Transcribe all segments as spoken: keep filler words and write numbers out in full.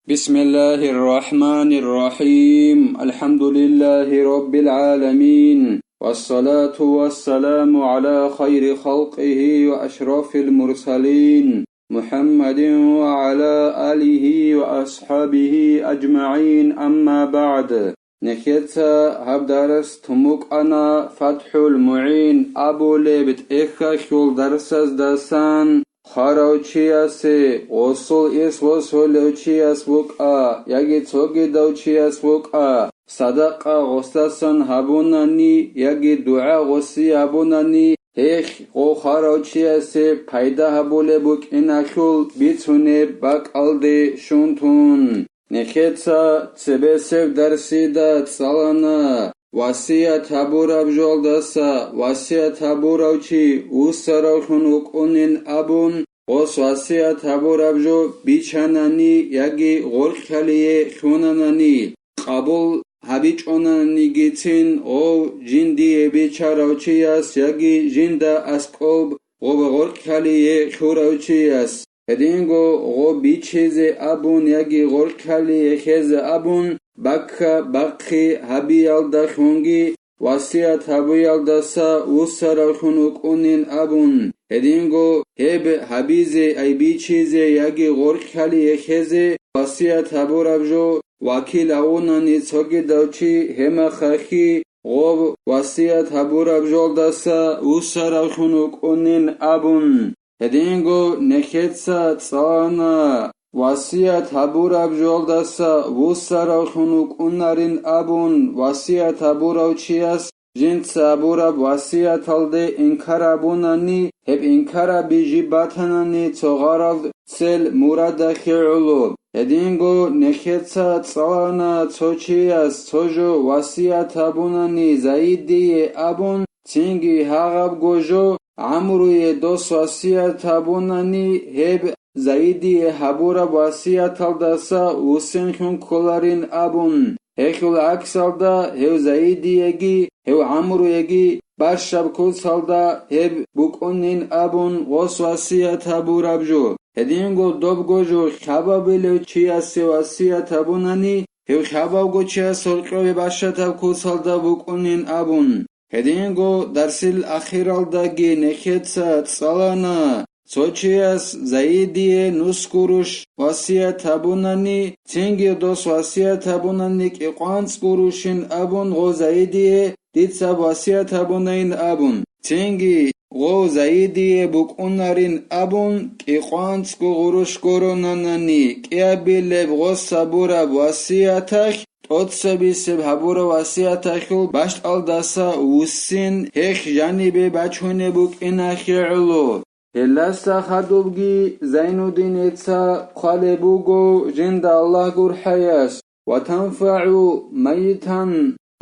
بسم الله الرحمن الرحيم. الحمد لله رب العالمين. والصلاة والسلام على خير خلقه وأشرف المرسلين محمد وعلى آله وأصحابه أجمعين. أما بعد. Нехеца гьаб дарс тумукъана ФатхӀул МугӀин абулеб тӀехьалъул дарсаздасан. Хварав чиясе, гъосул ирс босулев чияс букӀа, яги цогидав чияс букӀа, садакъа гъосдасан гьабунани, яги дугӀа гъосе гьабунани, гьелъ гъо хварав чиясе пайда гьабулеб букӀиналъул бицунеб бакӀалде щун тун. Нехеца цебесеб дарсида цӀалана, васият гьабураб жолдаса васият гьабурав чи вуссаравлъун вукӀунин абун, гъос васият гьабураб жо бичанани яги гъоркьалие лъунанани, къабул гьабичӀонанигицин гъов жиндие бичарав чияс яги жинда аскӀоб гъоб гъоркьалие лъурав чияс. Гьединго гъо бичизе абун яги гъоркьалие хезе абун, бакка-бахъи гьабиялдалъунги васият гьабиялдаса вуссаравлъун вукӀунин абун, гьединго гьеб гьабизе, ай бичизе яги гъоркьалие хезе васият гьабураб жо вакил гьавунани цогидав чи гьемахалъи гъоб васият гьабураб жолдаса вуссаравлъун вукӀунин абун. Гьединго нехеца цӀана, васият гьабураб жолдаса вуссаравлъун вукӀунарин абун васият гьабурав чияс жинца гьабураб васияталде инкар гьабунани, гьеб инкараби жиб батанани цо гъарал цел мурадахъе гӀоло. Гьединго нехеца цӀалана цо чияс цо жо васият гьабунани заидие абун, цинги гьагъабго жо гӀамруе дос васият гьабунани, гьеб заидие гьабураб васияталдаса вуссинлъун кколарин абун, гьелъул гӀаксалда гьев заидиеги гьев гӀамруеги бащаб куцалда гьеб букӀунин абун гъос васият гьабураб жо. Гьединго добго жо лъабабилев чиясе васият гьабунани, гьев лъабавго чияс гьоркьове бащатаб куцалда букӀунин абун. Гьединго дарсил ахиралдаги нехеца цӀалана, цо чияс заидие нус гуруш васият гьабунани, цинги дос васият гьабунани кӀикъванцӀ гурушин абун гъо заидие дицаб васият гьабунайин абун, цинги гъо заидие букӀунарин абун кӀикъванцӀго гъуруш горонанани, кӀиабилеб гъос гьабураб васияталъ, тӀоцебесеб гьабураб васияталъул бащдалдаса вуссин гьелъ жанибе бачунеб букӀинахъе гӀоло. Гьелдаса хадубги Зайнуддиница хъвалеб буго жинда Аллагь гурхӀаяс: «Ва танфагӀу майтан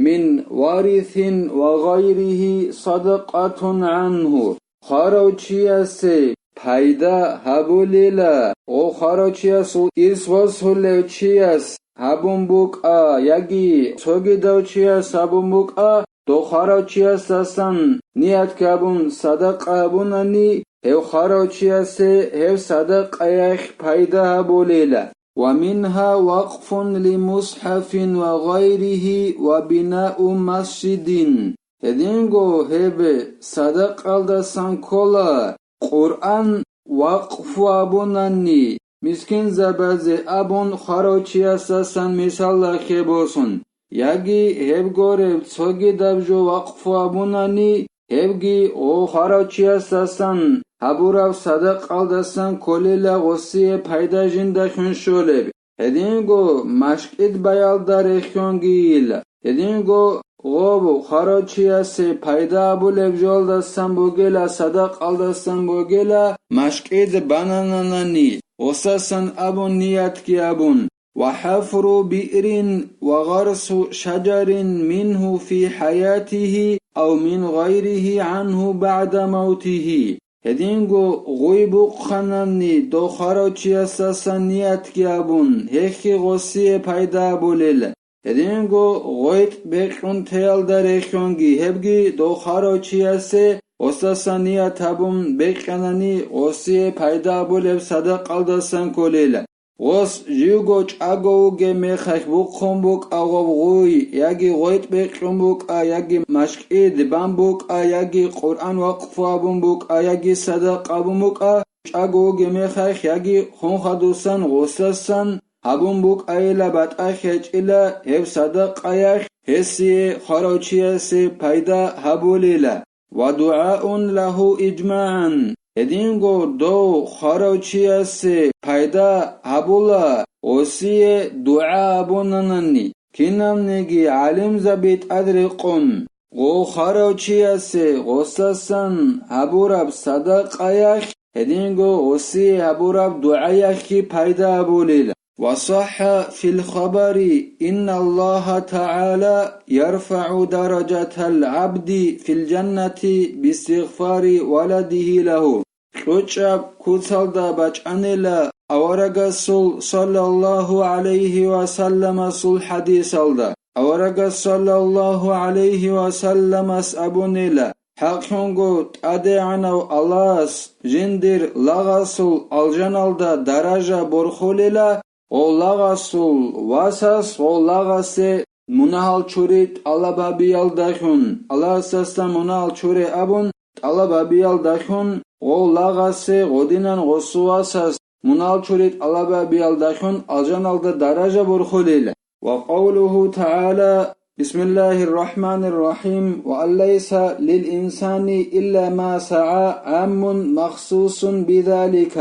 мин варисин ва гъайрихи садакъатун гӀангьу». Хварав чиясе пайда гьабулила, гъо хварав чиясул ирс босулев чияс гьабун букӀа, яги цогидав чияс гьабун букӀа, дов хварав чиясдасан ниятги гьабун садакъа гьабунани, гьев хварав чиясе гьев садакъаялъ пайда гьабулила. «Ва мингьа вакъфун ли мусхӀафин ва гъайрихи ва бинау масжидин». Гьединго гьеб садакъалдасан ккола, Къуръан вакъфу абунани, мискинзабазе абун хварав чиясдасан мисалалъе босун, яги гьеб гореб цогидаб жо вакъфу абунани, гьебги гъо хварав чиясдасан гьабураб садакъалдасан кколила гъосие пайда жиндалъун щолеб. Гьединго машкӀид баялда рехьонгийила. Гьединго гъоб хварав чиясе пайда абулеб жолдасан бугела, садакъалдасан бугела, машкӀид банананани, гъосасан абун ниятги абун: «Ва хӀафру биърин ва гъарсу шаджарин мингьу фи хӀаятихи ав мин гъайрихи гӀангьу багӀда мавтихи». Гьединго гъуй бухъанани, дов хварав чиясдасан ниятги абун, гьелъги гъосие пайда абулел. Гьединго гъветӀ бекьун теялда рехьонги, гьебги дов хварав чиясе гъосдасан ният гьабун бекьанани, гъосие пайда абулеб садакъалдасан кколел. Гъос живго чӀаго вугеб мехалъ бухъун букӀа гъоб гъуй, яги гъветӀ бекьун букӀа, яги машкӀид бан букӀа, яги Къуръан вакъфу абун букӀа, яги садакъа абун букӀа, чӀаго вугеб мехалъ, яги хун хадусан гъосасан гьабун букӀайила, батӀа хечӀила гьеб садакъаялъ гьесие хварав чиясе пайда гьабулила. Ва дугӀаун лагьу ижмагӀан, гьединго дов хварав чиясе пайда гьабула, гъосие дугӀа абунанани, кинавниги гӀалимзаби тӀадрекъон, гъо хварав чиясе гъосасан гьабураб садакъаялъ, гьединго гъосие гьабураб дугӀаялъги пайда гьабулила. وصح في الخبر أن الله تعالى يرفع درجة العبد في الجنة باستغفار ولده له. КьучӀаб куцалда бачӀанила аварагасул саллаллагьу гӀалайгьи ва салламасул хӀадисалда. Аварагас саллаллагьу гӀалайгьи ва салламас абунила: «ХӀакълъунго ТӀадегӀанав Аллагьас жиндир лагъасул алжаналда даража борхулила, гъов лагъасул васас гъов лагъасе мунагьал чури тӀалаб гьабиялдалъун, Аллагьасдасан мунагьал чуре абун тӀалаб гьабиялдалъун, гъов лагъасе гъодинан гъосул васас мунагьал чури тӀалаб гьабиялдалъун алжаналда даража борхулила». وقوله تعالى: بسم الله الرحمن الرحيم: وأن ليس للإنسان إلا ما سعى عام مخصوص بذلك.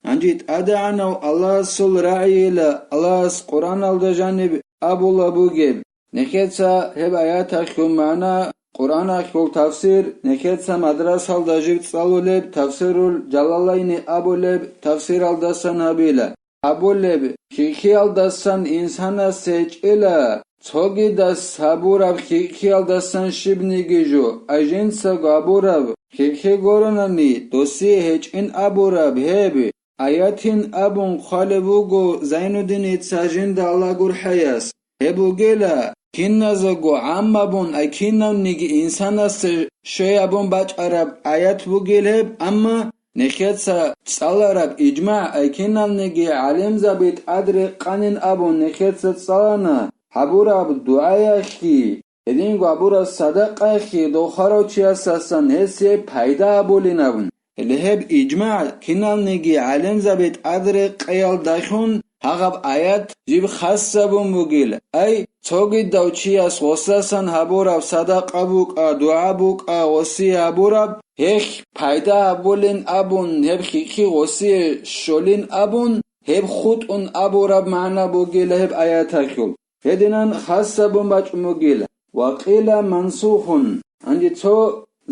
Гьанже ТӀадегӀанав Аллагьасул рагӀийила Аллагьас Къуръаналда жаниб абула бугеб. Нехеца гьеб аяталъул магӀна, Къуръаналъул тафсир, нехеца мадрасалда жиб цӀалулеб, Тафсирул Жалалайни абулеб тафсиралдасан гьабила. Абулеб, хихиялдасан инсанас гьечӀила, цогидас гьабураб хихиялдасан щибниги жо, ай жинцаго гьабураб хихи гуронани, досие гьечӀин абураб гьеб аятин абун хъвалеб буго Зайнуддиница жинда Аллагь гурхӀаяс. Гьеб бугела, киназего гӀаммабун, ай кинавниги инсанасда щвей абун бачӀараб аят бугел гьеб, амма нехеца цӀалараб ижмагӀ, ай кинавниги гӀалимзаби тӀадрекъанин абун нехеца цӀалана гьабураб дугӀаялъги, гьединго гьабураб садакъаялъги дов хварав чиясасан гьесие пайда абулин абун. Гьеле гьеб ижмагӀ киналниги гӀалимзаби тӀадрекъеялдалъун гьагъаб аят жиб хасабун бугила, ай, цогидав чияс гъосасан гьабураб садакъа букӀа, дугӀа букӀа, гъосие гьабураб, гьелъ пайда гьабулин абун, гьеб хихи гъосие щолин абун, гьеб хутӀун абураб магӀна бугила гьеб аяталъул. Гьединан хасабун бачӀун бугила. Ва къила мансухун. Гьанже цо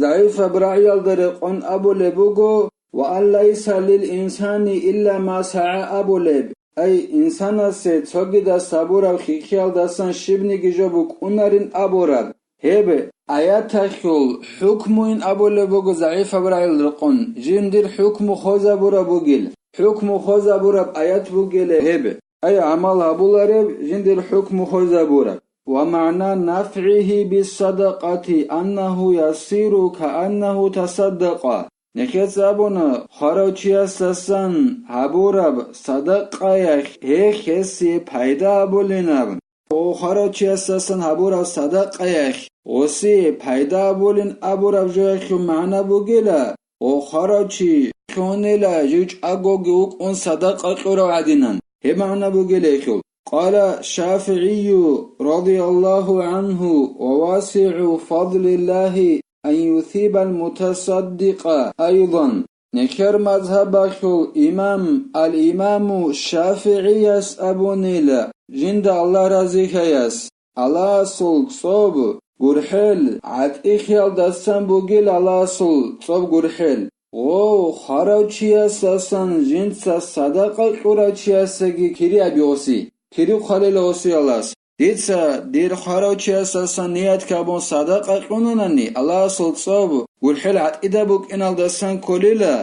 загӀипаб рагӀиялда рекъон абулеб буго: «Ва ан лайса лил инсани илла ма сагӀа» абулеб, ай, инсанасе цогидас гьабураб хихиялдасан щибниги жо букӀунарин абураб. Гьеб аяталъул хӀукмуйин абулеб буго загӀипаб рагӀил рекъон, жиндир хӀукму хозабураб бугил, хӀукму хозабураб аят бугила гьеб. Ай гӀамал гьабулареб, жиндир хӀукму хвезабураб. Ва магӀна нафгӀигьи биссадакъати аннагьу ясиру кааннагьу тасаддакъа. Нехеца абуна, хварав чиясдасан гьабураб садакъаялъ гьехь гьесие пайда гьабулин абун. О, хварав чиясдасан гьабураб садакъаялъ гъосие пайда гьабулин абураб жоялъул магӀна бугила, о, хварав чи лъунила жив чӀагоги вукӀун садакъа кьурав гӀадинан. Гьеб магӀна бугила гьелъул. Къала ШафигӀию, радияллагьу гӀангьу, ва васигӀу фадлиллагьи ан юсибал мутасаддикъа айдан. Нехер мазгьабалъул имам ал-имаму ШафигӀияс абунила, жинда Аллагь разилъаяс, Аллагьасул цӀоб гурхӀел гӀатӀихъиялдасан бугил Аллагьасул цӀоб гурхӀел. Гъов, хварав чиясасан жинца садакъа кьурав чиясеги кири абиоси, кири хъвалила осиялас. Дица дир хварав чиясасан ният кабун садакъа кьунанани, Аллагьасул цӀоб гурхӀел гӀатӀида букӀиналдасан кколила,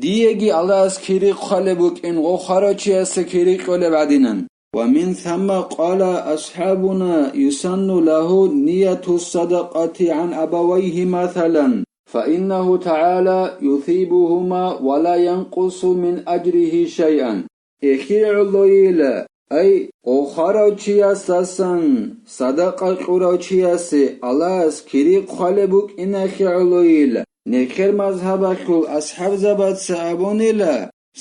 диеги Аллагьас кири хъвалеб букӀин гъов хварав чиясе кири кьолеб гӀадинан. Ва мин самма къала асхӀабуна юсанну лагьу нияту садакъати гӀан абавайгьи масалан, фаиннагьу тагӀала юсибугьума ва ла янкъусу мин ажригьи шайъан. эхи гӀолойила, ай, гъо хварав чиясдасан садакъа кьурав чиясе Аллагьас кири хъвалеб букӀинахи гӀолойила, нехер мазгьабалъул асхӀабзабаца абунила,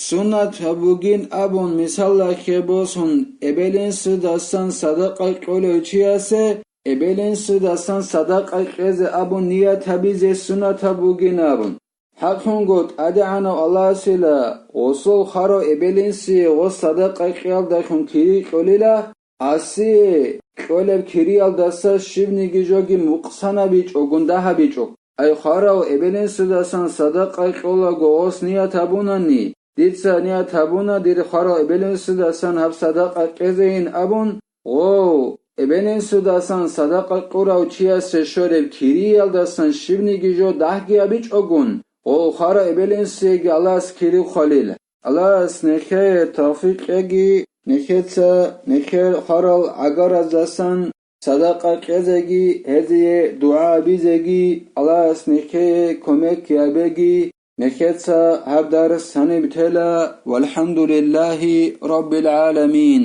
суннат гьаб бугин абун мисаллахъе босун, эбел-инсудасан садакъа кьолев чиясе эбел-инсудасан садакъа кьезе абун ният гьабизе суннат гьаб бугин абун. ХӀакълъунго ТӀадегӀанав Аллагьасила гъосул хварав эбел-инсие гъос садакъа кьеялдалъун кири кьолила, гьасие кьолеб кириялдаса щибниги жоги мукъсанабичӀогун дагьабичӀо. Ай хварав эбел-инсудасан садакъа кьолаго гъос ният гьабунани, дица ният гьабуна дир хварав эбел-инсудасан гьаб садакъа кьезейин абун, гъов, эбел-инсудасан садакъа кьурав чиясе щореб кириялдасан щибниги жо дагьги гьабичӀогун, гъов хварав эбел-инсуеги Аллагьас кири хъвалила. Аллагьас нехее тавфикъ кьеги, нехеца нехер хварал гӀагараздасан садакъа кьезеги, гьезие дугӀа абизеги, Аллагьас нехее кумек гьабеги, нехеца гьаб дарс гьаниб тела, валхӀамдулиллагьи раббил гӀаламин.